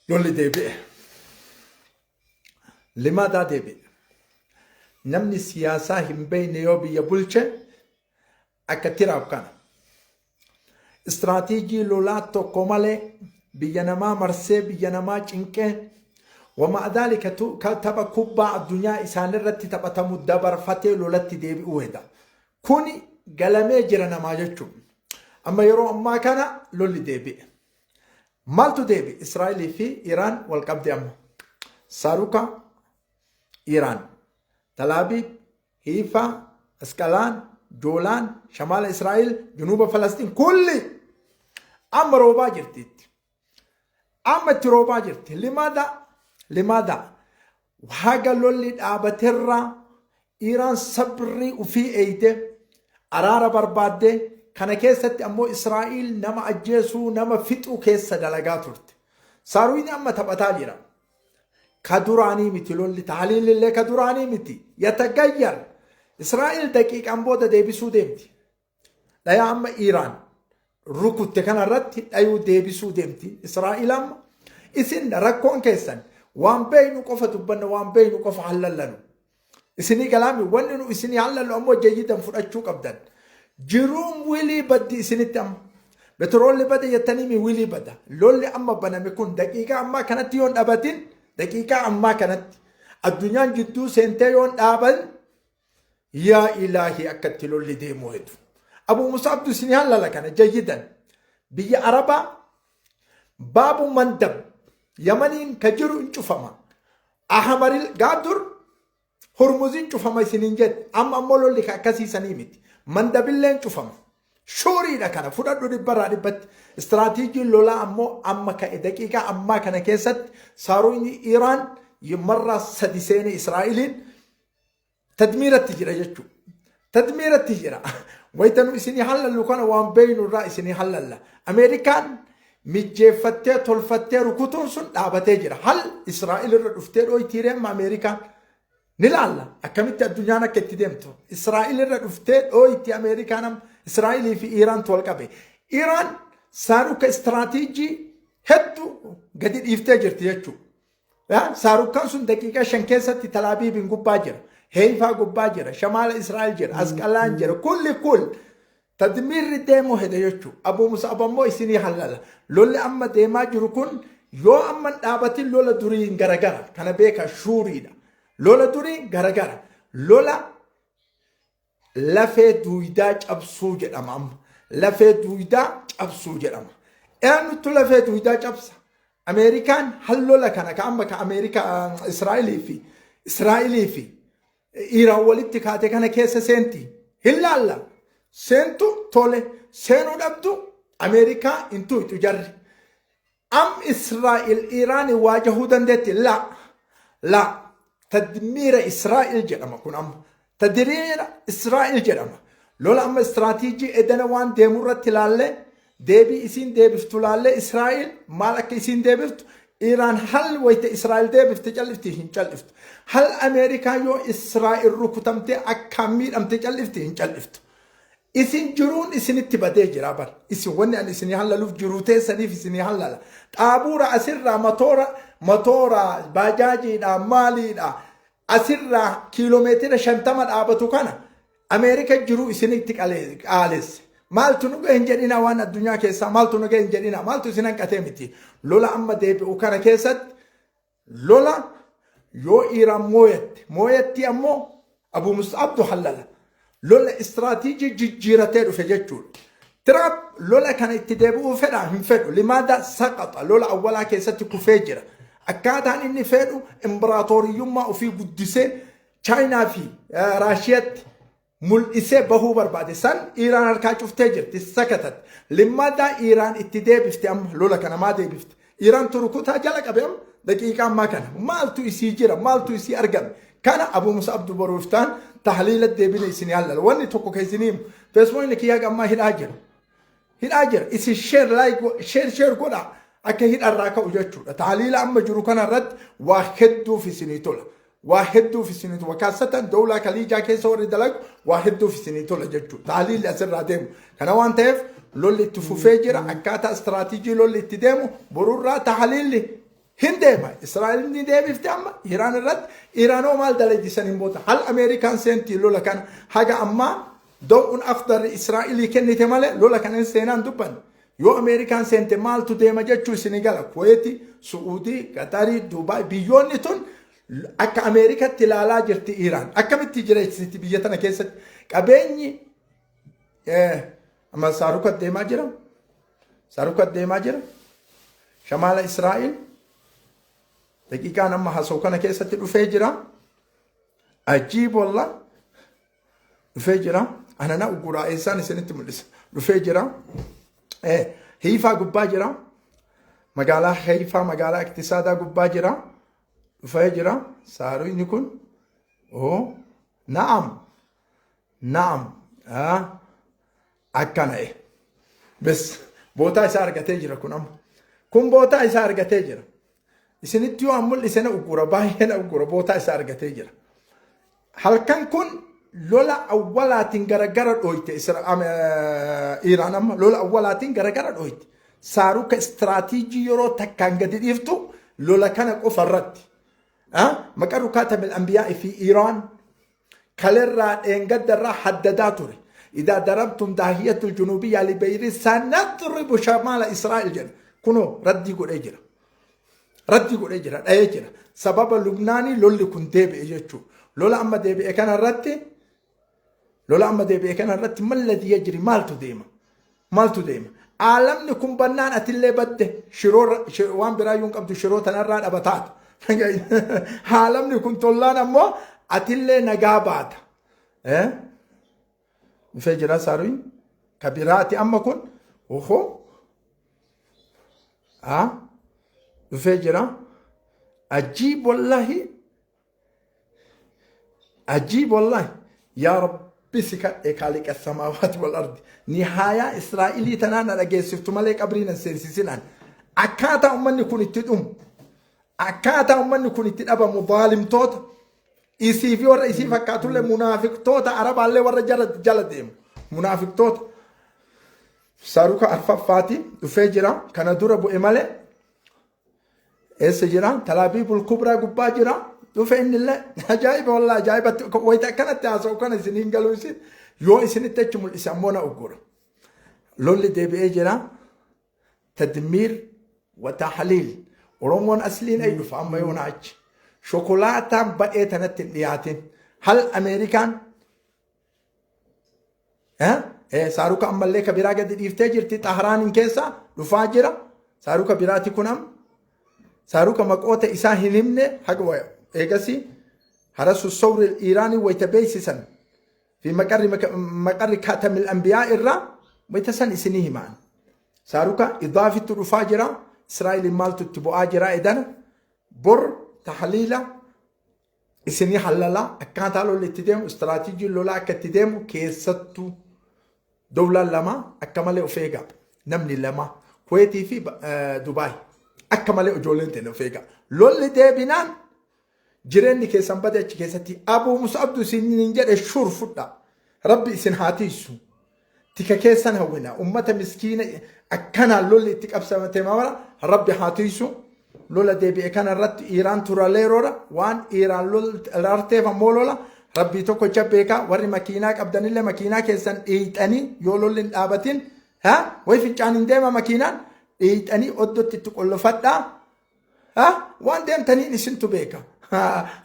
Lolli deebi'e. Limaadaa deebi'e. Namni siyaasaa hin beekne yoo biyya bulche akka Tiraap kana. Istiraatiijii lolaa tokko malee biyya namaa marsee, biyya namaa cinqee, wama dhaalika tapha kubbaa addunyaa isaanirratti taphatamu dabarfatee lolatti deebi'uu heda. Kuni galamee jira namaa jechuudha. Amma yeroo ammaa kana lolli deebi'e. Maaltu deebi'e? Israa'elii fi Iraan wal qabde amma. Saaruka Iraan, Talaabiib, Hiifaa, Asqalaan, Joolaan, Shamaala Israa'el, Junuuba Falastiin kulli amma roobaa jirti itti. Amma itti roobaa jirti. Limaada, limaada. Haga lolli dhaabaterraa Iraan sabrii ufii eeyde, araara barbaadde. Kana keessatti ammoo Israa'el nama ajjeesuu, nama fixuu keessa dalagaa turte. Saaruun amma taphataa jira. Ka duraanii miti lolli, tahliilillee ka duraanii miti. Yatagayyar. Israa'el daqiiqaan booda deebisuu deemti. Dhayaa amma Iraan rukutte kanarratti dhayuu deebisuu deemti. Israa'el amma isin rakkoon keessan waan beeynu qofa dubbanna, waan beeynu qofa hallallanu. Isinii galaami? Wanni nu isinii hallallu ammoo jayyidan fudhachuu qabdan. Jiruun wilii baddi isinitti amma. Petroolli bade jettanii mi wilii bada. Lolli amma baname kun daqiiqaa ammaa kanatti yoon dhabatin, daqiiqaa ammaa kanatti addunyaan jidduu seentee yoon dhaaban, yaa ilaahii, akkatti lolli deemuu hedu. Abu Musaabdu isinii hallala kana jayyidan. Biyya Arabaa Baabu Mandab Yamaniin ka jiru hin cufama. Ahamaril gaaf dur Hurmuziin cufama isiniin jedhe. Amma ammoo lolli ka akkasiisanii miti. Mandabilleen cufama. Shuuriidha, kana fudhadhu dhibbarraa dhibbatti. Istiraatiijiin lolaa ammoo amma ka'e. Daqiiqaa ammaa kana keessatti saaruun Iraan marraa sadi seenee Israa'eliin tadmiiratti jira jechuudha. Tadmiiratti jira. Wayita nu isinii hallallu kana waan beeynu irraa isinii hallalla. Ameerikaan mijjeeffattee tolfattee rukutuun sun dhaabatee jira. Hal Israa'el irra dhuftee dhooytiiree amma Ameerikaan? Ni laalla akkamitti addunyaan akka itti deemtu. Israa'el irra dhuftee dhooyti Ameerikaan amma? Israa'elii fi Iiraantu wal qabe. Iraan saaruka istiraatiijii hedduu gadi dhiiftee jirti jechuudha. Saarukkaan sun daqiiqaa 5 keessatti Talaabiibiin gubbaa jira. Heeyfaa gubbaa jira. Shamaala Israa'el jira. Asqalaan jira. Kulli kul. Tadmiirri deemuu heda jechuudha. Abuu Musaab ammoo isinii hallala. Lolli amma deemaa jiru kun yoo amma hin dhaabatin lola duriin garagara. Kana beeka, shuuriidha. Lola durii garagara. Lola lafee duuydaa cabsuu jedhama amma. Lafee duuydaa cabsuu jedhama. Eenyutu lafee duuydaa cabsa? Ameerikaan hal lola kana ka amma ka Ameerikaa Israa'elii fi Iraan walitti kaate kana keessa seenti. Hin laalla. Seentu tole, seenuu dhabdu Ameerikaa hin tuyxu jarri. Am Israa'el Iraan waajahuu dandeetti? La. La. Tadmiira Israa'el jedhama kun amma. Tadmiira Israa'el jedhama. Lola amma istiraatiijii edana waan deemu irratti ilaallee, deebii isiin deebiftu laallee, Israa'el maal akka isiin deebiftu, Iraan hal wayita Israa'el deebifte callifti? Hin calliftu. Hal Ameerikaa yoo Israa'el rukutamtee akkaan miidhamte callifti? Hin calliftu. Isin jiruun isinitti badee jira bar. Isin wanni ani isinii hallaluuf jiruu teessaniif isinii hallala. Xaabuura asirraa matoora matoora baajaajiidha maaliidha asirraa kiiloomeetira 50 dhaabatu kana Ameerika jiruu isinitti qaalesse. Maaltu nu gahe hin jedhina, waan addunyaa keessaa maaltu nu gahe hin jedhina, maaltu isin hanqatee miti. Lola amma deebi'u kana keessatti lola yoo Iraan mooyatte mooyatti ammoo Abu Mus'abdu hallala. Lola istiraatiijii jijjiiratee dhufe jechuudha. Tiraamp lola kana itti deebi'uu fedhaa? Hin fedhu. Limaada saqaxa lola awwalaa keessatti kufee jira. Akkaataan inni fedhu imbiraatooriyyummaa ofii guddisee Chaayinaa fi Raashiyatti mul'isee bahuu barbaade. San Iraan harkaa cuftee jirti, sakatat. Limmaadaa Iraan itti deebifte amma lola kana? Maa deebifte? Iraan turukutaa jala qabe amma daqiiqaa ammaa kana. Maaltu isii jira? Maaltu isii argame? Kana Abu Musa Abdu boruuftaan tahliila deebine isinii hallala. Wanni tokko kan isinii himu, Feesbuukni kiyyaa gammaa hidhaa jira. Hidhaa jira. Isin share, like, share, share godhaa akka hidharraa ka'u jechuudha. Tahliila amma jiru kana irratti waa hedduuf isinii tola. Waa hedduuf isinii tola. Kaasatan dawlaa kaliijaa keessa warri dalagu waa hedduuf isinii tola jechuudha. Tahliilli asirraa deemu. Kana waan ta'eef lolli itti fufee jira. Akkaataa istiraatiijii lolli itti deemu borurraa tahliilli Hin deema. Israa'el ni deebifte amma Iraan irratti. Iraanoo maal dalagdi saniin booda? Hal Ameerikaan seentii lola kana? Haga ammaa daw'un afdarri Israa'elii kennite malee lola kana hin seenaan dubbanne. Yoo Ameerikaan seente maaltu deema jechuu isinii gala. Kuweeti, Su'uudii, Qatarii, Dubaay biyyoonni tun akka Ameerikatti ilaalaa jirti Iraan. Akkamitti jireessiti biyya tana keessatti? Qabeenyi amma saaruka deemaa jira. Saaruka deemaa jira. Shamaala Israa'el daqiiqaan amma haasa'u kana keessatti dhufee jira. Ajiib wallah dhufee jira. Anana uguraa eessaan isinitti mul'isa. Dhufee jira. Hiifaa gubbaa jira. Magaalaa Hiifaa, magaalaa Iktisaadaa gubbaa jira. Dhufee jira. Saaruun kun. Oo na'am na'am akkana bes bootaa isaa argatee jira kun amma. Kun bootaa isaa argatee jira. Isinitti yoo an mul'ise na uggura, baay'ee na uggura. Bootaa isaa argatee jira. Halkan kun lola awwalaatiin garagara dhooyte Iraan amma lola awwalaatiin garagara dhooyte. Saaruka istiraatiijii yeroo takkaan gadi dhiiftu lola kana qofa irratti. Maqarru kaatamil anbiyaa fi Iraan kalerraa dheengaddarraa haddadaa ture. Idaa darabtum daahiyatul junubiyyaa libeyri sanadribu shamaala Israa'el jedha. Kunoo raddii godhee jira. Raddii godhee jira, dhahee jira. Sababa Lubnaanii lolli kun deebi'e jechuudha. Lola amma deebi'e kana irratti, lola amma deebi'e kana irratti malladii yajri maaltu deema? Maaltu deema? Aalamni kun bannaan atillee badde shiroo waan biraa iyyuu hin qabdu, shiroo tanarraa dhabataata. Haalamni kun tollaan ammoo atillee nagaa baata. Dhufee jira saaruun ka biraati amma kun ohoo dhufee jira. Ajiib wallahi, ajiib wallahi. Yaa Rabbi, si kadhe, kaaliqa samaawaati wal ardi, nihaayaa Israa'ilii tanaa na dhageessiftu malee qabrii nan seensisinaan. Akkaataa ummanni kun itti dhumu, akkaataa ummanni kun itti dhabamu, zaalimtoota isii fi warra isii fakkaatullee, munaafiqtoota arabaallee warra jala jala deemu munaafiqtoota. Saaruka arfaffaati dhufee jira. Kana dura bu'e malee eessa jira? Talaabiibul Kubraa gubbaa jira. Dhufe innillee. Ajaa'iba wallaa, ajaa'ibatti wayita akkanatti haasa'u kana isiniin galuu. Isin yoo isinitti achi mul'ise ammoo na uggura. Lolli deebi'ee jira. Tadmiir wa tahliil. Oromoon asliin ay dhufa amma yoona achi shokolaataan badhee tanatti hin dhiyaatin. Hal Ameerikaan saaruka ammallee ka biraa gadi dhiiftee jirti. Xahraaniin keessa dhufaa jira. Saaruka biraati kun amma. Saaruka maqoota isaa hin himne haga eegasi harasu sawri Iiraanii wayita beeksisan fi maqarri kaatamil anbiyaa irraa wayita san isinii himaan. Saaruka idaafittu dhufaa jira. Israa'eliin maaltu itti bu'aa jira edana? Bor tahliila isinii hallalaa, akkaataa lolli itti deemu, istiraatiijiin lolaa akka itti deemu. Keessattuu dowlaan lama akka malee of eegaa. Namni lama, Kuweetii fi Dubaay, akka malee ijoolleen ta'e of eegaa. Lolli deebinaan jireenyi keessan bade achi keessatti. Abuu Musabdu isiniin jedhe, shur fudha. Rabbi isin haa tiisu. Tika keessan hawwina. Ummata miskiina akkanaan lolli itti qabsamate mara Rabbi haa tiisu. Lola deebi'e kana irratti Iiraan turaleeroodha. Waan Iiraan lolarteef ammoo lola Rabbii tokkocha beekaa. Warri makiinaa qabdanillee makiinaa keessan dhiixanii, yoo lolli hin dhaabatin way fincaan hin deema, makiinaan dhiixanii oddootti itti qollofadhaa. Waan deemtaniin isintu beeka.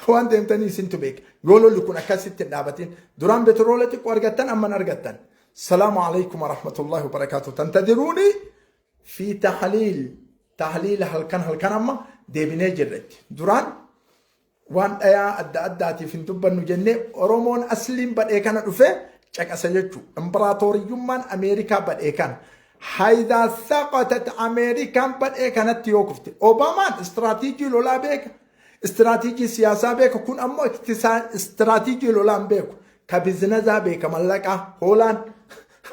Waan deemtanii isintu beeka. Yoo lolli kun akkasitti hin dhaabatin, duraan betiroola xiqqoo argattan, amman argattan. Salaamu alaikum warahmatullahi wabarakaatuh. Tantadiruuni fi tahliil tahliila halkan halkan amma deebinee jirretti. Duraan waan dhayaa adda addaatiif hin dubbannu jennee, Oromoon asliin badhee kana dhufee caqasa jechuudha. Imparaatoriyyummaan Ameerikaa badhee kana. Haydaa saqatat, Ameerikaan badhee kanatti yoo kufte. Obaamaan istiraatiijii lolaa beeka. Istiraatiijii siyaasaa beeka. Kun ammoo istiraatiijii lolaa hin beeku. Ka bizinazaa beeka, mallaqaa. Hoolaan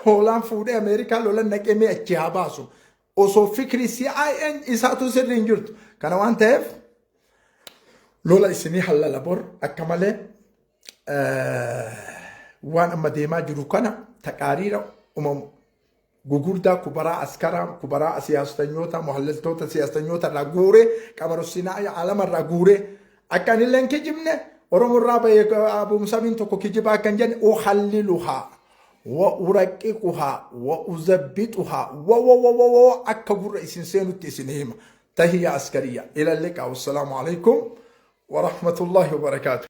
hoolaan fuudhee Ameerikaa lolan naqee mee achi haa baasu. Osoo fikri CIA isaatu sirrii hin jirtu. Kana waan ta'eef lola isinii hallala bor akka malee. Waan amma deemaa jiru kana taqaariira umamu. Gugurdaa kubaraa askaraa, kubaraa siyaastanyoota, muhallaltoota siyaastanyoota irraa guuree, qamaru sinaa alama irraa guuree, akka anillee hin kijibne, Oromoo irraa bahee abuumsabiin tokko kijibaa akka hin jenne, uhalliluhaa wa uraqqiquhaa wa uzabbixuhaa wa wa wa wa wa akka gurra isin seenutti isin hima. Tahiyya askariya. Ila liqaa. Wassalaamu alaikum wa rahmatullahi wa barakaatuh.